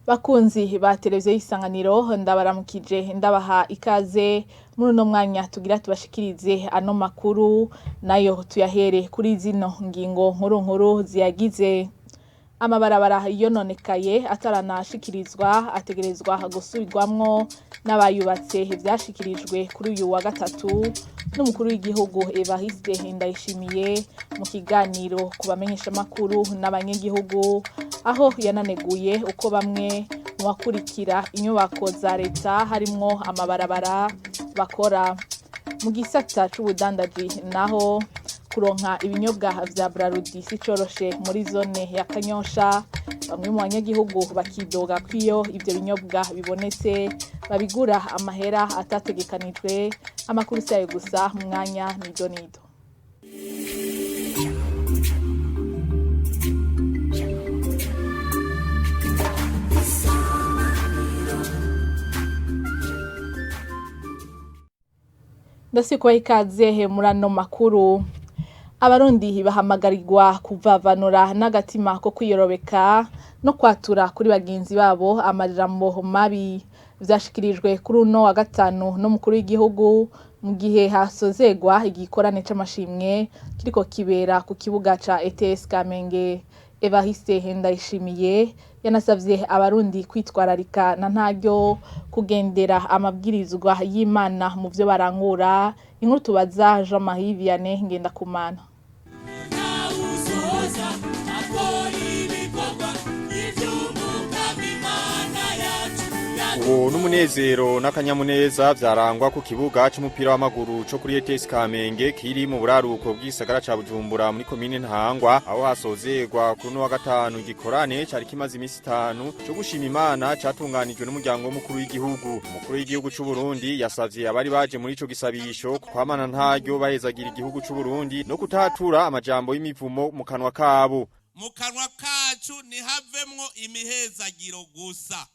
Bakunzi ba televiziyo y'isanganiro, ndabaramukije, ndabaha ikaze muri uno mwanya tugira tubashikirize ano makuru. Nayo tuyahere kuri zino ngingo nkuru nkuru ziyagize: amabarabara yononekaye ataranashikirizwa ategerezwa gusubirwamwo n'abayubatse. Vyashikirijwe kuri uyu wa gatatu n'umukuru w'igihugu Evariste Ndayishimiye mu kiganiro ku bamenyeshamakuru n'abanyagihugu, aho yananeguye uko bamwe mu bakurikira inyubako za leta harimwo amabarabara bakora. Mu gisata c'ubudandaji naho, kuronka ibinyobwa vya Brarudi si coroshe muri zone ya Kanyosha. Bamwe mu banyagihugu bakidoga ko iyo ivyo binyobwa bibonetse babigura amahera atategekanijwe. Amakuru si ayo gusa, mu mwanya nido nido. Ndasikubaha ikaze muri ano makuru. Abarundi bahamagarirwa kuvavanura n'agatima ko kwiyorobeka no kwatura kuri bagenzi babo amajambo mabi. Vyashikirijwe kuri uno wa gatanu n'umukuru w'igihugu mu gihe hasozegwa igikorane c'amashimwe kiriko kibera ku kibuga ca ETS Kamenge. Evariste Ndayishimiye yanasavye abarundi kwitwararika na ntaryo kugendera amabwirizwa y'Imana mu vyo barangura. Inkuru tubaza Jean Marie Vianney Ngendakumana. Uwo n'umunezero n'akanyamuneza vyarangwa ku kibuga c'umupira w'amaguru co kuri ETS Kamenge kiri mu buraruko bw'isagara ca Bujumbura muri komine Ntahangwa, aho hasozerwa kuri uno wa gatanu igikorane cari kimaze imisi itanu co gushima Imana catunganijwe n'umuryango w'umukuru w'igihugu. Umukuru w'igihugu c'u Burundi yasavye abari baje muri ico gisabisho kwamana ntaryo bahezagira igihugu c'u Burundi no kutatura amajambo y'imivumo mu kanwa kabo. Mu kanwa kacu ntihavemwo imihezagiro gusa.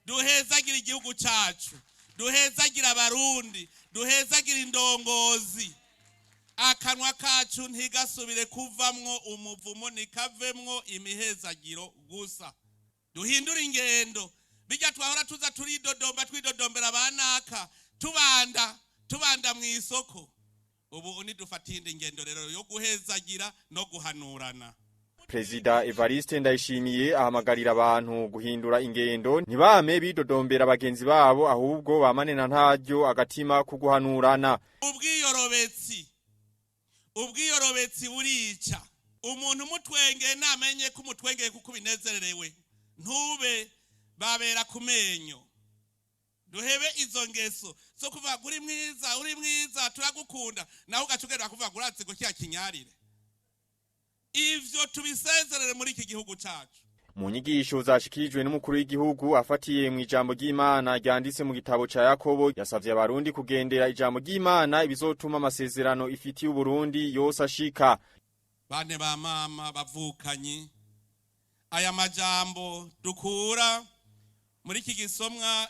Duhezagira igihugu cyacu, duhezagira abarundi, duhezagira indongozi. Akanwa kacu ntigasubire kuvamwo umuvumo, ntikavemwo imihezagiro gusa. Duhindure ingendo. Bijya twahora tuza turidodomba, twidodombera abanaka, tubanda tubanda mu isoko, ubu nidufatiye indi ngendo rero yo guhezagira no guhanurana. Prezida Evariste Ndayishimiye ahamagarira abantu guhindura ingendo, ntibame bidodombera bagenzi babo, ahubwo bamane na ntaryo agatima ko guhanurana. Ubwiyorobetsi, ubwiyorobetsi burica umuntu. Umutwengeye namenye ko umutwengeye kuko ubinezererewe, ntube babera ku menyo. Duhebe izo ngeso zo kuvuga uri mwiza, uri mwiza, turagukunda, nawe ugaca ugenda kuvuga ngo uratse ngo kiya kinyarire. Ivyo tubisezerere muri iki gihugu cacu. Mu nyigisho zashikirijwe n'umukuru w'igihugu afatiye mu ijambo ry'Imana ryanditse mu gitabo ca Yakobo, yasavye abarundi kugendera ijambo ry'Imana, ibizotuma amasezerano ifitiye Uburundi yose ashika. Bane ba mama bavukanyi, aya majambo dukura muri iki gisomwa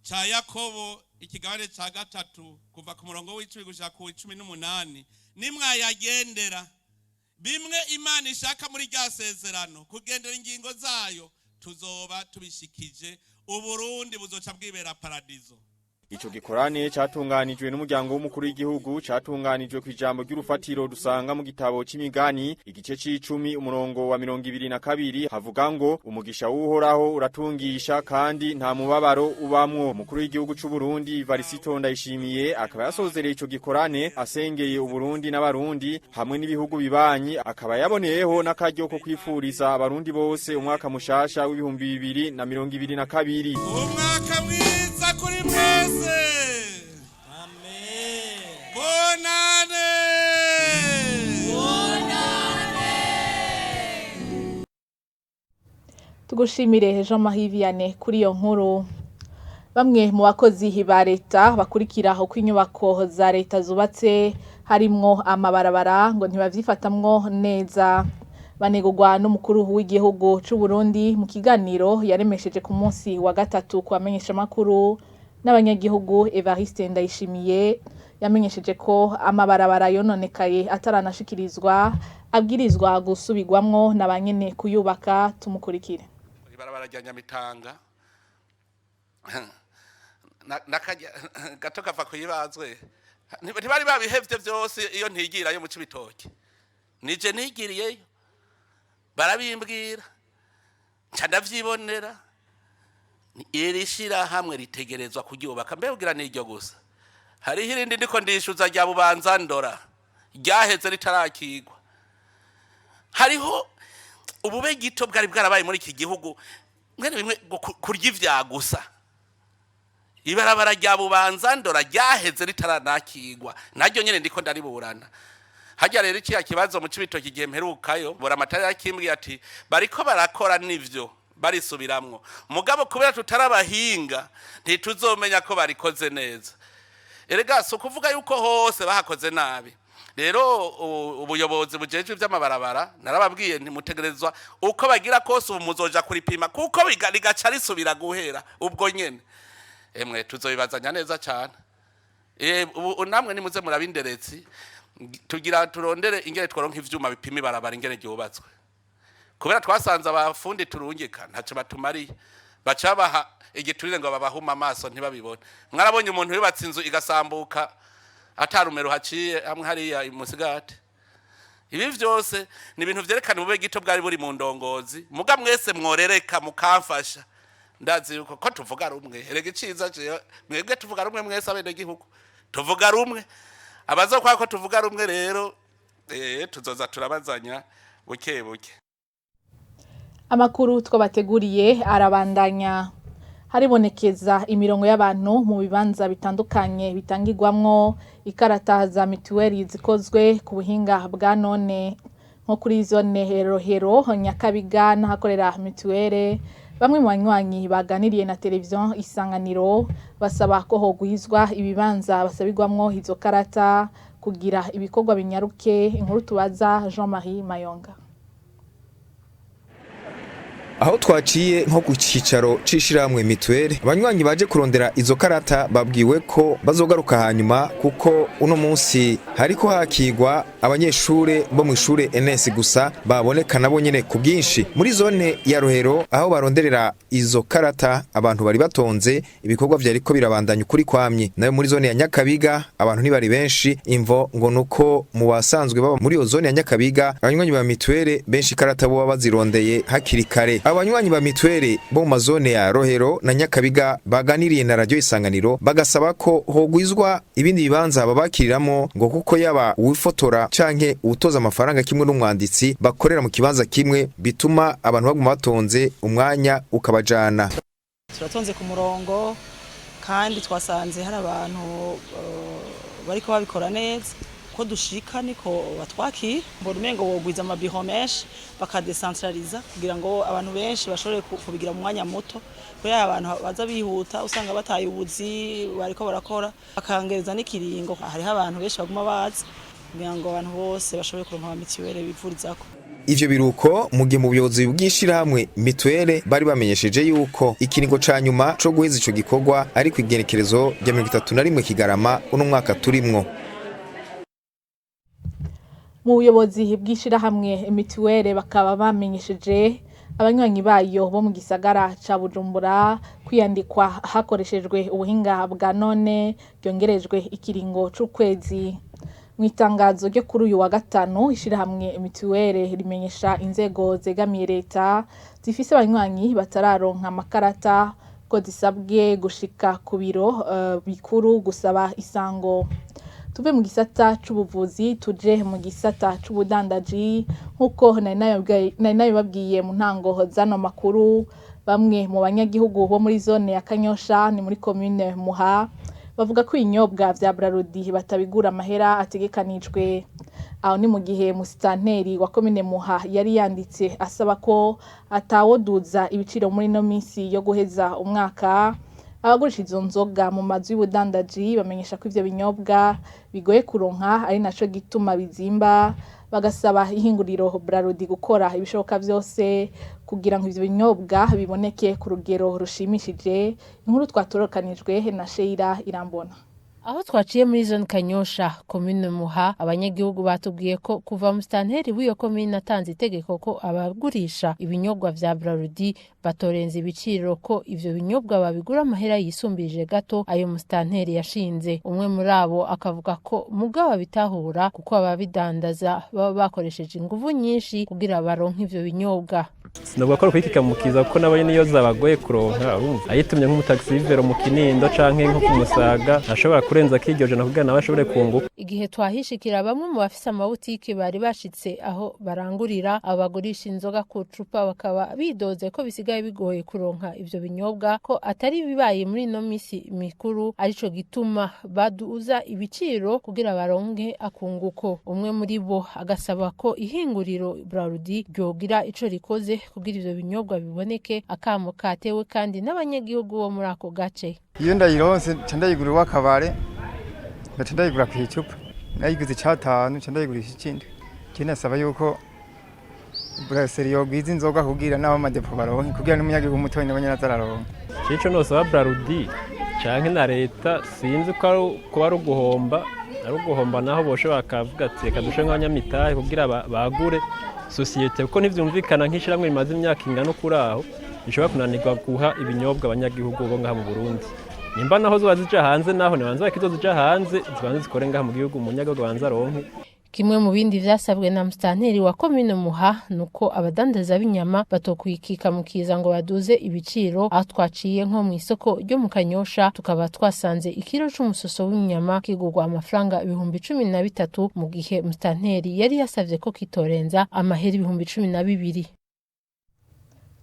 ca Yakobo ikigabane ca 3 kuva ku murongo w'10 gushika ku 18, nimwayagendera, bimwe Imana ishaka muri rya sezerano, kugendera ingingo zayo, tuzoba tubishikije. Uburundi buzoca bwibera paradizo. Ico gikorane catunganijwe n'umuryango w'umukuru w'igihugu catunganijwe ku ijambo ry'urufatiro dusanga mu gitabo c'imigani igice c'icumi umurongo wa 22, havuga ngo umugisha w'Uhoraho uratungisha kandi nta mubabaro ubamwo. Umukuru w'igihugu c'u Burundi Varisito Ndayishimiye akaba yasozereye ico gikorane asengeye Uburundi n'abarundi hamwe n'ibihugu bibanyi, akaba yaboneyeho n'akaryo ko kwifuriza abarundi bose umwaka mushasha w'2022. Umwaka mwiza kuri mwese. Bonane. Tugushimire Jean Marie Vianney kuri iyo nkuru. Bamwe mu bakozi ba leta bakurikira uko inyubako za leta zubatse harimwo amabarabara ngo ntibavyifatamwo neza. Banegurwa n'umukuru w'igihugu c'u Burundi mu kiganiro yaremesheje ku munsi wa gatatu ku bamenyeshamakuru n'abanyagihugu. Evariste Ndayishimiye yamenyesheje ko amabarabara yononekaye ataranashikirizwa abwirizwa gusubirwamwo na ba nyene kuyubaka. Tumukurikire. Ibarabara rya Nyamitanga gato kava kuyibazwe, ntibari babihevye vyose. Iyo ntigirayo mu Cibitoke, nije nigiriyeyo, barabimbwira, nca ndavyibonera. Iri shirahamwe ritegerezwa kuryubaka. Mbebwira n'iryo gusa, hariho irindi ndiko ndishuza rya Bubanza Ndora, ryaheze ritarakigwa. Hariho ubube gito bwari bwarabaye muri iki gihugu, mwene bimwe kurya ivya gusa. Ibarabara rya Bubanza Ndora ryaheze ritaranakigwa, naryo nyene ndiko ndariburana. Hajya rero ikiya kibazo mu Cibitoki, igihe mperukayo Buramatari yakimbwiye ati bariko barakora nivyo, barisubiramwo, mugabo kubera tutarabahinga ntituzomenya ko barikoze neza. Erega si ukuvuga yuko hose bahakoze nabi. Rero ubuyobozi bujejwe ivy'amabarabara, narababwiye ntimutegerezwa uko bagira kose ubu muzoja kuripima, kuko rigaca risubira guhera ubwo nyene. Emwe, tuzobibazanya neza cane. Ubu namwe nimuze murabinderetsi, tugira turondere ingene tworonka ivyuma bipima ibarabara ingene ryubatswe, kubera twasanze abafundi turungika ntaco batumariye, baca baha igiturire ngo babahuma amaso ntibabibone. Mwarabonye umuntu yubatse inzu igasambuka atarumero haciye hamwe hariya imusigati. Ibi vyose ni ibintu vyerekana ubube gito bwari buri mu ndongozi. Muga mwese mworereka mukamfasha, ndazi yuko ko tuvuga rumwe. Erega iciza jewe mwebwe tuvuga rumwe, mwese abene gihugu tuvuga rumwe. Abazokwa ko tuvuga rumwe rero, tuzoza turabazanya buke buke. Amakuru twabateguriye arabandanya. Haribonekeza imirongo y'abantu mu bibanza bitandukanye bitangirwamwo ikarata za mituweli zikozwe ku buhinga bwa none, nko kuri zone Rohero, Nyakabiga n'ahakorera mituweli. Bamwe mu banywanyi baganiriye na televiziyo Isanganiro basaba ko hogwizwa ibibanza basabirwamwo izo karata kugira ibikorwa binyaruke. Inkuru tubaza Jean-Marie Mayonga. Aho twaciye nko ku cicaro c'ishirahamwe mituweli, abanywanyi baje kurondera izo karata babwiwe ko bazogaruka hanyuma, kuko uno munsi hariko hakigwa abanyeshure bo mw'ishure NS gusa, baboneka nabo nyene ku bwinshi. Muri zone ya Rohero aho baronderera izo karata, abantu bari batonze, ibikorwa vyariko birabandanya ukuri kwamye. Nayo muri zone ya Nyakabiga abantu ntibari benshi, imvo ngo nuko mu basanzwe baba muri iyo zone ya Nyakabiga, abanywanyi ba mituweli benshi ikarata bo bazirondeye hakiri kare. Abanywanyi ba mituweli bo mu mazone ya Rohero na Nyakabiga baganiriye na Radio Isanganiro bagasaba ko hogwizwa ibindi bibanza babakiriramo, ngo kuko yaba uwifotora canke uwutoza amafaranga kimwe n'umwanditsi bakorera mu kibanza kimwe, bituma abantu baguma batonze, umwanya ukabajana. Turatonze ku murongo kandi twasanze hari abantu bariko babikora neza. Ko dushika niko batwakira. Mbona umengo wogwiza amabiho menshi, bakadecentraliza kugira ngo abantu benshi bashobore kubigira mu mwanya muto, kubera abantu baza bihuta usanga bataye ubuzi bariko barakora, bakangereza n'ikiringo. Hariho abantu benshi baguma baza kugira ngo abantu bose bashobore kuronka amamitiwere bivurizako. Ivyo biruko mu gihe mu buyobozi bw'ishirahamwe mituwele bari bamenyesheje yuko ikiringo ca nyuma co guheza ico gikorwa ari kw'igenekerezo rya 31 Kigarama uno mwaka turimwo. Mu buyobozi bw'ishirahamwe mituwele bakaba bamenyesheje abanywanyi bayo bo mu gisagara ca Bujumbura kwiyandikwa hakoreshejwe ubuhinga bwa none ryongerejwe ikiringo c'ukwezi. Mu itangazo ryo kuri uyu wa gatanu, ishirahamwe mituwele rimenyesha inzego zegamiye leta zifise abanywanyi batararonka amakarata ko zisabwe gushika ku biro bikuru gusaba isango. Tuve mu gisata c'ubuvuzi tuje mu gisata c'ubudandaji. Nk'uko nari nabibabwiye mu ntango z'ano makuru, bamwe mu banyagihugu bo muri zone ya Kanyosha, ni muri komine Muha, bavuga ko ibinyobwa vya Brarudi batabigura amahera ategekanijwe. Aho ni mu gihe musitanteri wa komine Muha yari yanditse asaba ko atawoduza ibiciro muri ino minsi yo guheza umwaka. Abagurisha izo nzoga mu mazu y'ubudandaji bamenyesha ko ivyo binyobwa bigoye kuronka, ari naco gituma bizimba, bagasaba ihinguriro Brarudi gukora ibishoboka vyose kugira ngo ivyo binyobwa biboneke ku rugero rushimishije. Inkuru twatorokanijwe na Sheila Irambona. Aho twaciye muri zone Kanyosha, komine Muha, abanyagihugu batubwiye ko kuva musitanteri w'iyo komine atanze itegeko ko abagurisha ibinyobwa vya Brarudi batorenza ibiciro, ko ivyo binyobwa babigura amahera yisumbirije gato ayo musitanteri yashinze. Umwe muri abo akavuga ko mugabo abitahura, kuko ababidandaza baba bakoresheje inguvu nyinshi kugira baronke ivyo binyobwa. Sinavuga ko ari ukwikikamukiza, kuko nabo niyo zabagoye kuronka. Urumva ayitumye nk'umutaxivero mu Kinindo canke nko ku Musaga, ntashobora kurenza ak'iryo jana kugira nawe ashobore kunguka. Igihe twahishikira, bamwe mu bafise amabutiki bari bashitse aho barangurira. Abagurisha inzoga ku cupa bakaba bidoze ko bisigaye bigoye kuronka ivyo binyobwa, ko atari bibaye muri ino misi mikuru, arico gituma baduza ibiciro kugira baronke akunguko. Umwe muri bo agasaba ko ihinguriro Brarudi ryogira ico rikoze kugira ivyo binyobwa biboneke. Akamo katewe kandi n'abanyagihugu bo muri ako gace. Iyo ndayironse nca ndayigura iw'akabare, ngaca ndayigura ku icupa. Nayiguze icatanu, nca ndayigurisha ikindi. Ikindi nasaba yuko brasserie yogwiza inzoga kugira n'abo amadepo baronke, kugira n'umunyagihugu mutoyi nawe nyene aze araronka. Cico nosaba Brarudi canke na leta, sinzi ko ari kuba ari uguhomba, naho boshe bakavuga ati reka dushe nk'abanyamitahe kugira bagure sosiyete, kuko ntivyumvikana nk'ishirahamwe rimaze imyaka ingana ukuri aho rishobora kunanirwa guha ibinyobwa abanyagihugu bo ngaha mu Burundi. Nimba naho zoba zija hanze, naho nibanze bakizo zija hanze, zibanze zikore ngaha mu gihugu, umunyagihugu abanze aronke. Kimwe mu bindi vyasabwe na musitanteri wa komine Muha nuko abadandaza b'inyama batokwikika mukiza ngo baduze ibiciro. Aho twaciye nko mu isoko ryo mu Kanyosha, tukaba twasanze ikiro c'umusoso w'inyama kigurwa amafaranga 13,000, mu gihe musitanteri yari yasavye ko kitorenza amahera 12,000.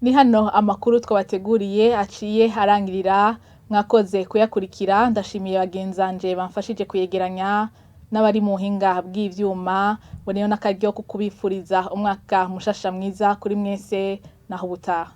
Ni hano amakuru twabateguriye aciye arangirira. Mwakoze kuyakurikira. Ndashimiye bagenzanje bamfashije kuyegeranya n'abari mu buhinga bw'ivyuma. Boneyeho n'akaryo ko kubifuriza umwaka mushasha mwiza kuri mwese. Naho ubutaha.